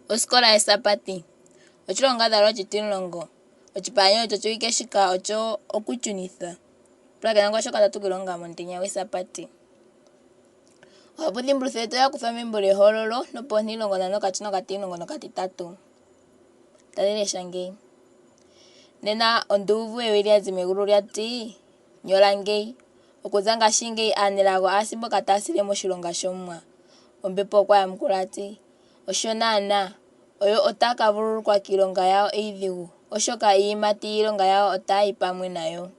Osikola yEsabati, oshilongadhalwa oshitimulongo, oshipalanyolo shoshiwike shika osho okushunitha. Pulakena kwaashoka tatu ka ilonga momutenya gwEsabati. Ohapudhimbulutho yetu oya kuthwa membo lyEhololo nopoontilongo ntano okatshona okatimulongo nokatitatu. Tali lesha ngeyi. Nena ondu uvu ewi lya zi megulu lya ti, Nyola ngeyi, Okuza ngashingeyi aanelago aasi mboka taa sile moshilonga shOmuwa. Ombepo okwa yamukula a ti, Osho naanaa, oyo otaa ka vululukwa kiilonga yawo iidhigu, oshoka iiyimati yiilonga yawo otaa yi pamwe nayo.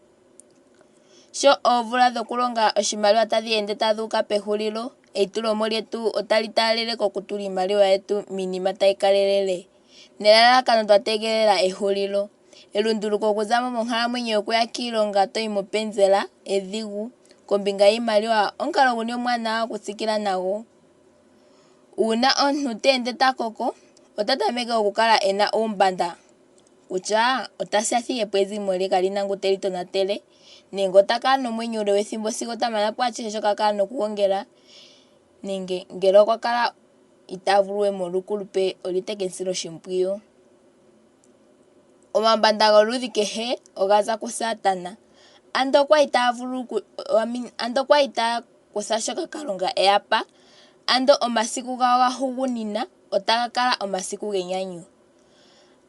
Sho oomvula dhokulonga oshimaliwa tadhi ende tadhi uka pehulilo, eitulomo lyetu otali taalele kokutula iimaliwa yetu miinima tayi kalelele, nelalakano twa tegelela ehulilo. Elunduluko okuza mo monkalamwenyo yokuya kiilonga to yi mopenzela, edhigu. Kombinga yiimaliwa, omukalo guni omwaanawa okutsikila nago? Uuna omuntu te ende ta koko, ota tameke okukala e na uumbanda kutya ota si a thige po ezimo lye kali na ngu te li tonatele nenge ota kala nomwenyo uule wethimbo sigo ta mana po ashihe shoka a kala nokugongela nenge ngele okwa kala itaa vulu we molwuukulupe olye te ke mu sila oshimpwiyu. Omambanda goludhi kehe oga za kuSatana. Ando okwa li taya vulu ando okwa li taya kutha shoka Kalunga e ya pa, ando omasiku gawo gahugunina otaga kala omasiku genyanyu.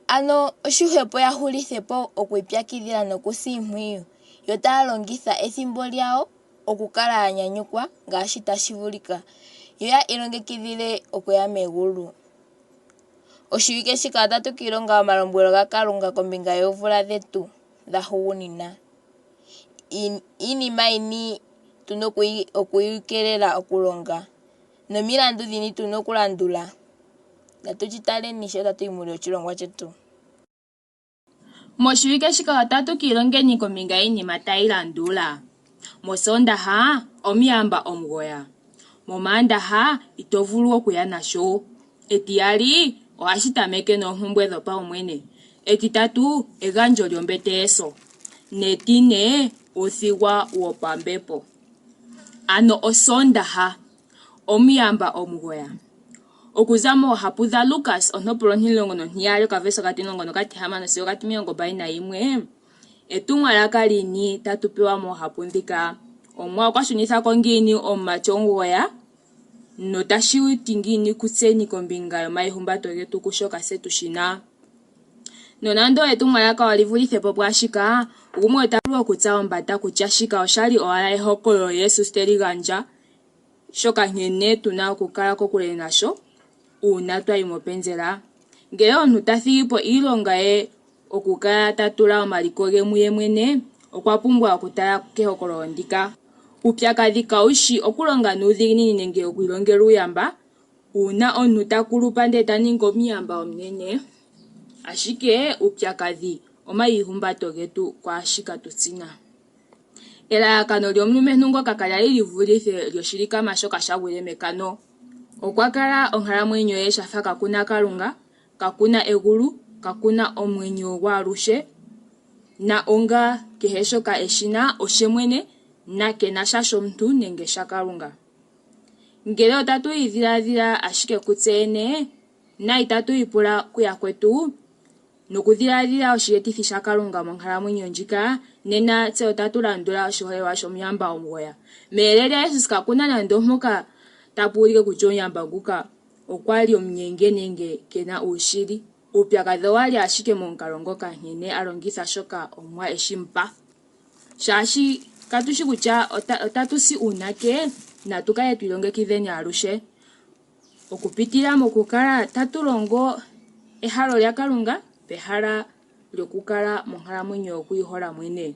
Ano oshihwepo ya hulithe po okwiipyakidhila nokusa iimpwiyu, yo taya longitha ethimbo lyawo okukala ya nyanyukwa ngaashi tashi vulika, yo ya ilongekidhile okuya megulu. Oshiwike shika otatu ka ilonga omalombwelo gaKalunga kombinga yoomvula dhetu dhahugunina. Iinima yini tu na okwiikelela okulonga, nomilandu dhini tu na okulandula? Natu shi taleni sho tatu yi muule woshilongwa shetu. Moshiwike shika otatu ka ilongeni kombinga yiinima tayi landula, Mosoondaha, omuyamba omugoya. Momaandaha, ito vulu okuya nasho. Etiyali, ohashi tameke noompumbwe dhopaumwene. Etitatu, egandjo lyombete yeso. Netine, uuthigwa wopambepo. Ano Osoondaha, omuyamba omugoya. Okuza moohapu dhaLukas ontopolwa ontimulongo nontiyali okaverse okatimulongo nokatihamano sigo okatimilongo mbali nayimwe, etumwalaka lini tatu pewa moohapu ndhika? Omuwa okwa shunitha ko ngiini omumati omugoya, notashi ti ngiini kutseni kombinga yomaihumbato getu kushoka tse tu shi na? Nonando etumwalaka oli vulithe po pwaashika, gumwe ota vulu okutsa ombanda kutya shika osha li owala ehokololo Jesus te li gandja shoka nkene tu na okukala kokule nasho uuna twa yi mopenzela. Ngele omuntu ta thigi po iilonga ye okukala ta tula omaliko ge muye mwene, okwa pumbwa okutala kehokololo ndika. Uupyakadhi kawu shi okulonga nuudhiginini nenge okwiilongela uuyamba uuna omuntu ta kulupa ndele ta ningi omuyamba omunene, ashike uupyakadhi omaihumbato getu kwaashika tu na. Elalakano lyomulumentu ngoka kalya li li vulithe lyoshilikama shoka sha gwile mekano. Okwa kala onkalamwenyo ye sha fa kaku na Kalunga, kaku na egulu, kaku na omwenyo gwaaluhe, na onga kehe shoka e shi na oshe mwene na ke na sha shomuntu nenge shaKalunga. Ngele otatu idhiladhila ashike kutse yene na itatu ipula kuyakwetu, nokudhiladhila oshiyetithi shaKalunga monkalamwenyo ndjika, nena tse otatu landula oshiholelwa shomuyamba omugoya. Meyele lyaJesus kaku na nando mpoka tapu ulike kutya omuyamba nguka okwa li omunyenge nenge ke na uushili. Uupyakadhi owa li ashike momukalo ngoka nkene a longitha shoka Omuwa e shi mu pa. Shaashi katu shi kutya otatu si uunake, natu kale twi ilongekidheni aluhe. Okupitila mokukala tatu longo ehalo lyaKalunga pehala lyokukala monkalamwenyo yokwiihola mwene.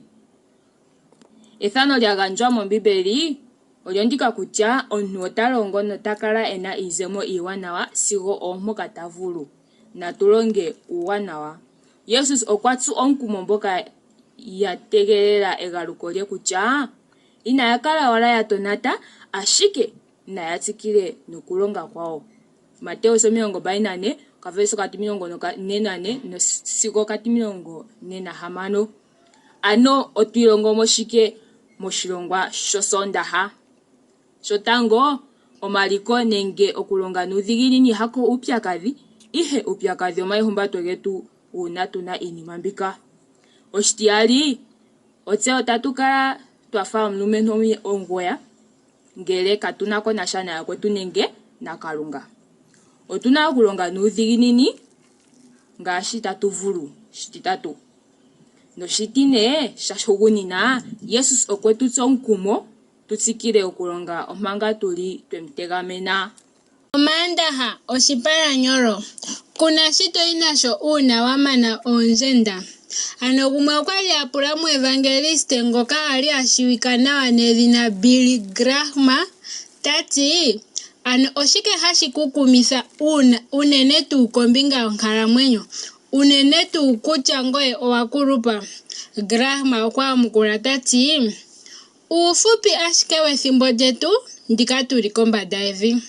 Ethano lya gandjwa mOmbiimbeli olyo ndika kutya omuntu ota longo nota kala e na iizemo iiwanawa sigo oompoka ta vulu. Natu longe uuwanawa. Jesus okwa tsu omukumo mboka ya tegelela egaluko lye kutya inaya kala owala ya tonata, ashike naya tsikile nokulonga kwawo. Mateus 24, okaverse okatimilongo ne nane sigo okatimilongo ne nahamano. Ano otwi ilongo mo shike moshilongwa shOsoondaha? Shotango, omaliko nenge okulonga nuudhiginini hako uupyakadhi, Ihe uupyakadhi omaihumbato getu uuna tu na iinima mbika. Oshitiyali, otse otatu kala twa fa omulumentu omugoya ngele katu na ko nasha nayakwetu nenge naKalunga. Otu na okulonga nuudhiginini ngaashi tatu vulu. Oshititatu noshitine shahugunina, Jesus okwe tu tsa omukumo tu tsikile okulonga omanga tu li twe mu tegamena. Omaandaha, Oshipalanyolo, Ku na shi to yi nasho uuna wa mana oondjenda. Ano gumwe okwali a pula omuevangeliste ngoka a li a shiwika nawa nedhina Billy Graham ta ti, Ano oshike hashi ku kumitha uuna unene tuu kombinga yonkalamwenyo, unene tuu kutya ngoye owa kulupa? Graham okwa yamukula ta ti, Uufupi ashike wethimbo lyetu ndika tu li kombanda yevi.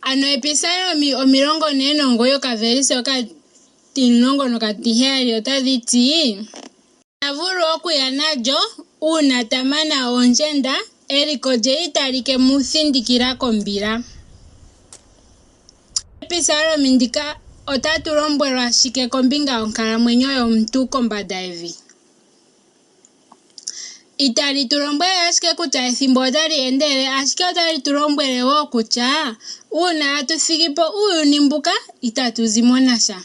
Ano Episalomi 49 okavelise okatimulongo nokatiheyali otadhi ti, Ita vulu okuya nalyo, uuna ta mana oondjenda, eliko lye itali ke mu thindikila kombila. Episalomi ndika otatu lombwelwa shike kombinga yonkalamwenyo yomuntu kombanda yevi? Itali tu lombwele ashike kutya ethimbo otali endelele, ashike otali tu lombwele wo kutya uuna tatu thigi po uuyuni mbuka, itatu zi mo nasha.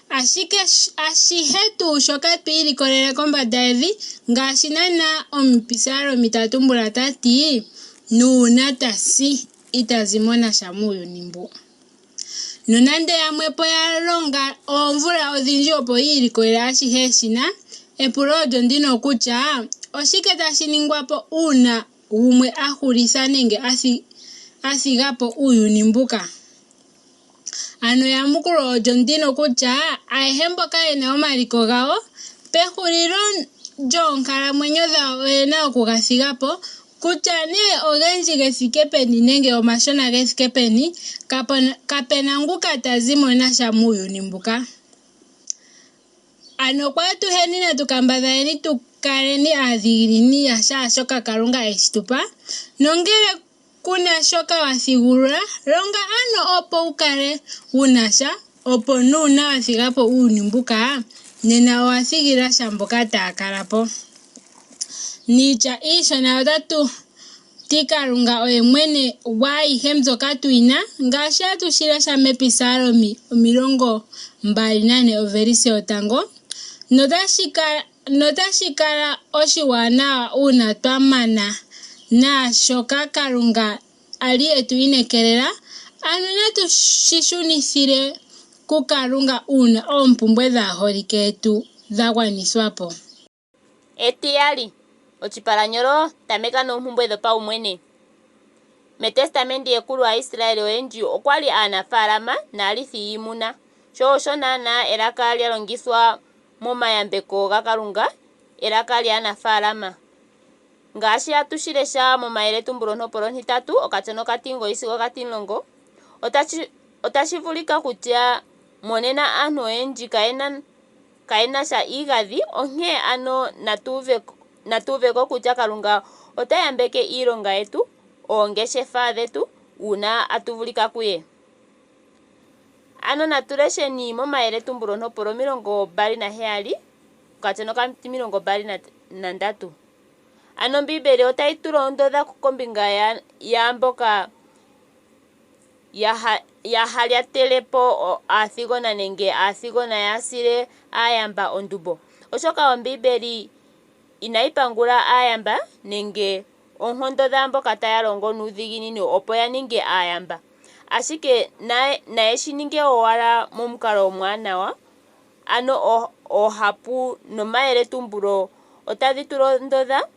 Ashike ashihe tuu shoka twi ilikolele kombanda yevi, ngaashi naanaa omupisalomi ta tumbula ta ti, Nuuna ta si, ita zi mo nasha muuyuni mbu. Nonande yamwe po ya longa oomvula odhindji opo yi ilikolele ashihe yeshi na, epulo olyo ndino kutya oshike tashi ningwa po uuna gumwe a hulitha nenge a thiga po uuyuni mbuka? Ano eyamukulo olyo ndino kutya ayehe mboka ye na omaliko gawo, pehulilo lyoonkalamwenyo dhawo oye na oku ga thiga po, kutya nee ogendji ge thike peni nenge omashona ge thike peni, kape na nguka ta zi mo nasha muuyuni mbuka. Ano kwaatuheni natu kambadhaleni tu kaleni aadhiginini ya shaashoka Kalunga e shi tu pa, nongele Ku na shoka wa thigulula, longa ano opo wu kale wu na sha, opo nuuna wa thiga po uuyuni mbuka, nena owa thigila sha mboka taa kala po. Niitya iishona otatu ti Kalunga oye mwene gwaayihe mbyoka tu yi na, ngaashi hatu shi lesha mEpisalomi 24 ovelise yotango, Notashi kala oshiwanawa uuna twa mana naashoka Kalunga a li e tu inekelela, ano natu shi shunithile kuKalunga uuna oompumbwe dhaaholike yetu dha gwanithwa po. Etiyali, oshipalanyolo Tameka noompumbwe dhopaumwene. Metestamendi Ekulu Aaisraeli oyendji okwa li aanafaalama naalithi yiimuna. Sho osho naanaa elaka lya longithwa momayambeko gaKalunga, elaka lyaanafaalama. Ngaashi hatu shi lesha mOmayeletumbulo ontopolwa ontitatu okatse nokatimugoyi sigo okatimulongo, otashi otashi vulika kutya monena aantu oyendji kaye na kaye na sha iigadhi, onkee ano natu uve natu uve ko kutya Kalunga ota yambeke iilonga yetu, oongeshefa dhetu, uuna atu vulika kuye. Ano natu lesheni mOmayeletumbulo ontopolwa 27 okatse nokatimilongo 23. Ano Ombiimbeli otayi tu londodha kombinga yaamboka ya ha lyatele po aathigona nenge aathigona ya sile aayamba ondumbo. Oshoka Ombiimbeli inayi pangula aayamba nenge oonkondo dhaamboka taya longo nuudhiginini opo ya ninge aayamba. Ashike naye shi ninge owala momukalo omwaanawa. Ano oohapu nomayeletumbulo otadhi tu londodha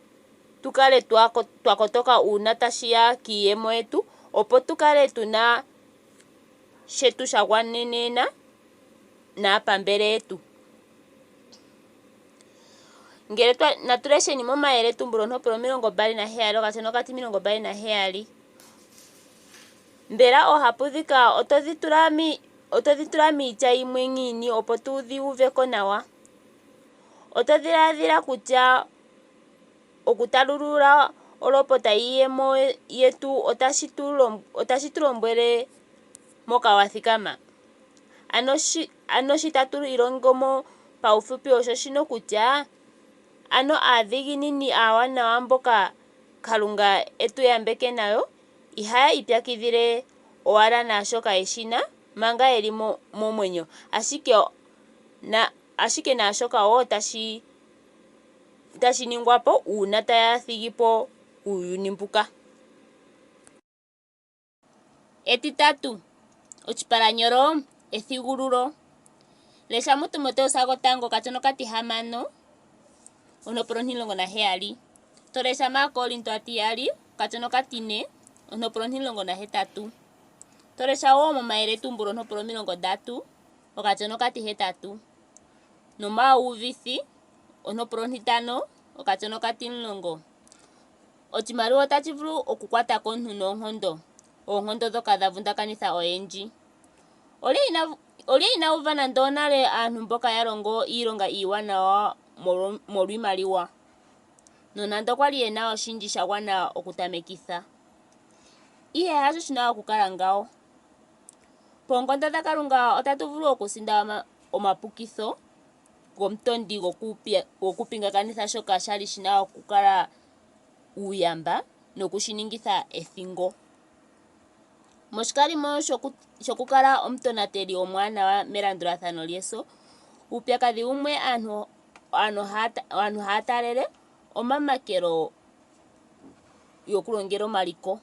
tu kale twa kotoka uuna tashi ya kiiyemo yetu, opo tu kale tu na shetu sha gwanenena naapambele yetu. Ngele twa, natu lesheni mOmayeletumbulo ontopolwa 27 okatse nokati 27. Mbela oohapu dhika oto dhi tula mi, oto dhi tula miitya yimwe ngiini opo tu dhi uve ko nawa? Oto dhiladhila kutya okutalulula olopota yiiyemo yetu otashi tu, otashi tu lombwele mpoka wa thikama? Ano shi, ano shi tatu ilongo mo paufupi osho shino kutya, ano aadhiginini aawanawa mboka Kalunga e tu yambeke nayo, ihaya ipyakidhile owala naashoka ye shi na manga ye li momwenyo, ashike na, ashike naashoka wo tashi, tashi ningwa po uuna taya thigi po uuyuni mbuka. Etitatu, oshipalanyolo Ethigululo. Lesha muTimoteus gotango okatya okatihamano ontopolo 17. To lesha mAakorinto atiyali okatya okatine ontopolo 18. To lesha wo mOmayeletumbulo ontopolo 30 okatya okatihetatu nomAauvithi ontopolo ontitano okatya okatimulongo. Oshimaliwa otashi vulu okukwata komuntu noonkondo, oonkondo ndhoka dha vundakanitha oyendji. Olye ina, olye ina uva nando onale aantu mboka ya longo iilonga iiwanawa molwiimaliwa, nonando kwa li ye na oshindji sha gwana okutamekitha? Ihe hasho shi na okukala ngawo. Poonkondo dhaKalunga otatu vulu okusinda omapukitho gomutondi gokupingakanitha shoka sha li shi na okukala uuyamba noku shi ningitha ethingo. Moshikalimo shokukala omutonateli omwaanawa melandulathano lyeso, uupyakadhi wumwe aantu haya taalele omamakelo yokulongela omaliko.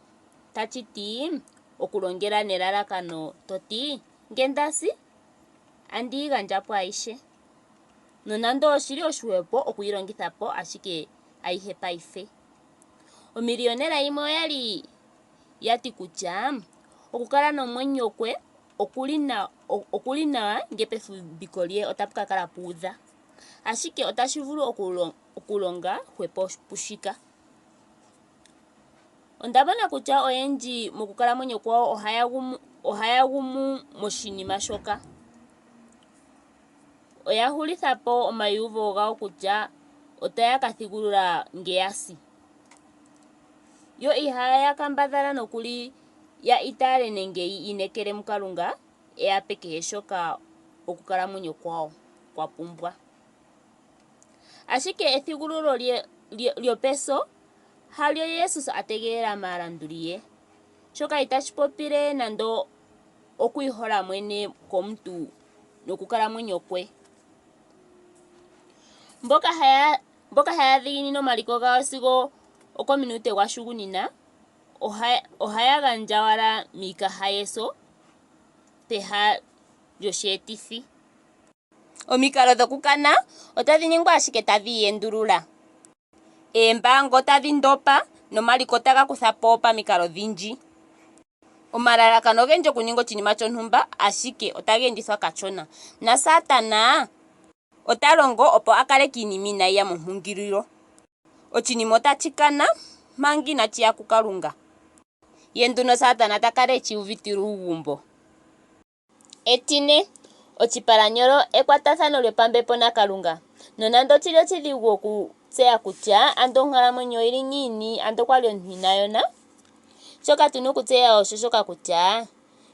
Tachi ti okulongela nelalakano to ti nge nda si andi yi gandja po ayihe. Nonando oshi li oshihwepo oku yi longitha po ashike ayihe paife. Omiliyonela yimwe oya li ya ti kutya okukala nomwenyo kwe oku li nawa nge pefumbiko lye otapu ka kala pu udha. Ashike otashi vulu okulonga hwepo pushika. Onda mona kutya oyendji mokukalamwenyo kwawo ohaya gumu moshinima shoka. Oya hulitha po omaiyuvo gawo kutya otaya ka thigulula nge ya si. Yo ihaya kambadhala nokuli ya itaale nenge yi inekele muKalunga e ya pe kehe shoka okukalamwenyo kwawo kwa pumbwa. Ashike ethigululo lyopeso halyo Jesus a tegelela maalanduli ye. Shoka itashi popile nando okwiihola mwene komuntu nokukalamwenyo kwe. Mboka haya mboka haya dhiginine omaliko gawo sigo okominute gwashugunina ohaya gandja owala miikaha yeso peha lyosheetithi. Omikalo dhokukana otadhi ningwa ashike tadhi iyendulula. Eembaanga otadhi ndopa nomaliko otaga kutha po pamikalo odhindji. Omalalakano ogendji okuninga oshinima shontumba ashike otaga endithwa kashona, na Satana ota longo opo a kaleke iinima inaayi ya mompungulilo. Oshinima otashi kana manga inashi ya kuKalunga. Ye nduno Satana ta kala e shi uvitile uugumbo. Etine, oshipalanyolo Ekwatathano lyopambepo naKalunga. Nonando oshi li oshidhigu okutseya kutya ando onkalamwenyo oyi li ngiini ando okwa li omuntu ina yona, shoka tu na okutseya osho shoka kutya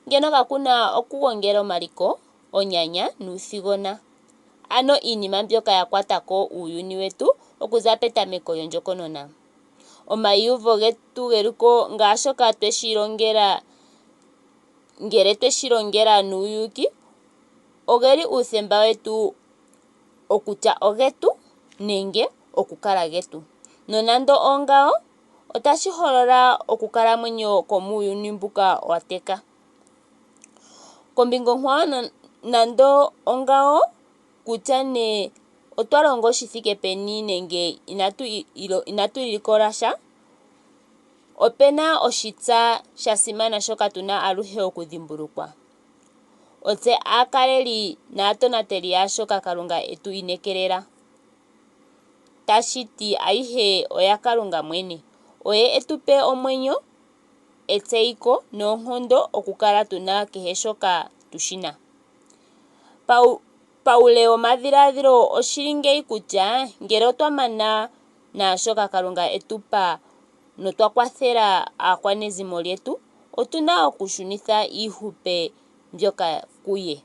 ngeno kaku na okugongela omaliko, onyanya nuuthigona, ano iinima mbyoka ya kwata ko uuyuni wetu okuza petameko lyondjokonona. Omaiyuvo getu geliko ngaashoka twe shi ilongela ngele twe shi longela nuuyuuki, oge li uuthemba wetu okutya ogetu nenge okukala getu. Nonando oongawo, otashi holola okukalamwenyo kwomuuyuni mbuka wa teka. Kombinga onkwawo, nonando ongawo, kutya nee otwa longo shi thike peni nenge inatu ilikola sha, Ope na oshitsa sha simana shoka tu na aluhe okudhimbulukwa. Otse aakaleli naatonateli yaashoka Kalunga e tu inekelela. Tashi ti ayihe oyaKalunga mwene. Oye e tu pe omwenyo, etseyiko noonkondo okukala tu na kehe shoka tu shi na. Paule womadhiladhilo oshi li ngeyi kutya ngele otwa mana naashoka Kalunga e tu pa notwa kwathela aakwanezimo lyetu, otu na okushunitha iihupe mbyoka kuye.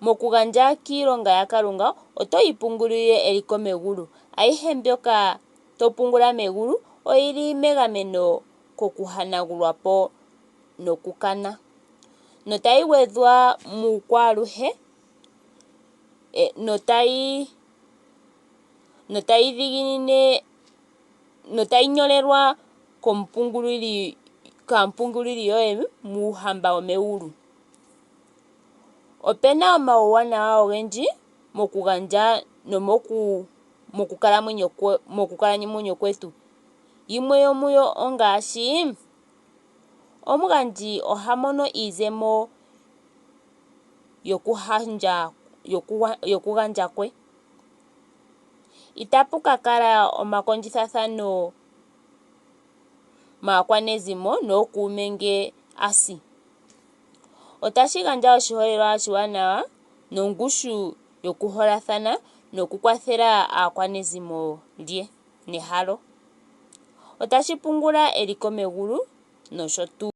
Mokugandja kiilonga yaKalunga oto ipungulile eliko megulu. Ayihe mbyoka to pungula megulu oyi li megameno kokuhanagulwa po nokukana, notayi gwedhwa muukwaaluhe e, notayi notayi dhiginine notayi nyolelwa komupungulili kaampungulili yoye muuhamba womegulu. Ope na omauwanawa ogendji mokugandja nomoku mokukalamwenyo mokukalamwenyo kwetu. Yimwe yomuyo ongaashi omugandji oha mono iizemo yokuhandja yokugandja kwe. Itapu ka kala omakondjithathano maakwanezimo nookuume nge a si. Otashi gandja oshiholelwa oshiwanawa nongushu yokuholathana nokukwathela aakwanezimo lye nehalo. Otashi pungula eliko megulu nosho tuu.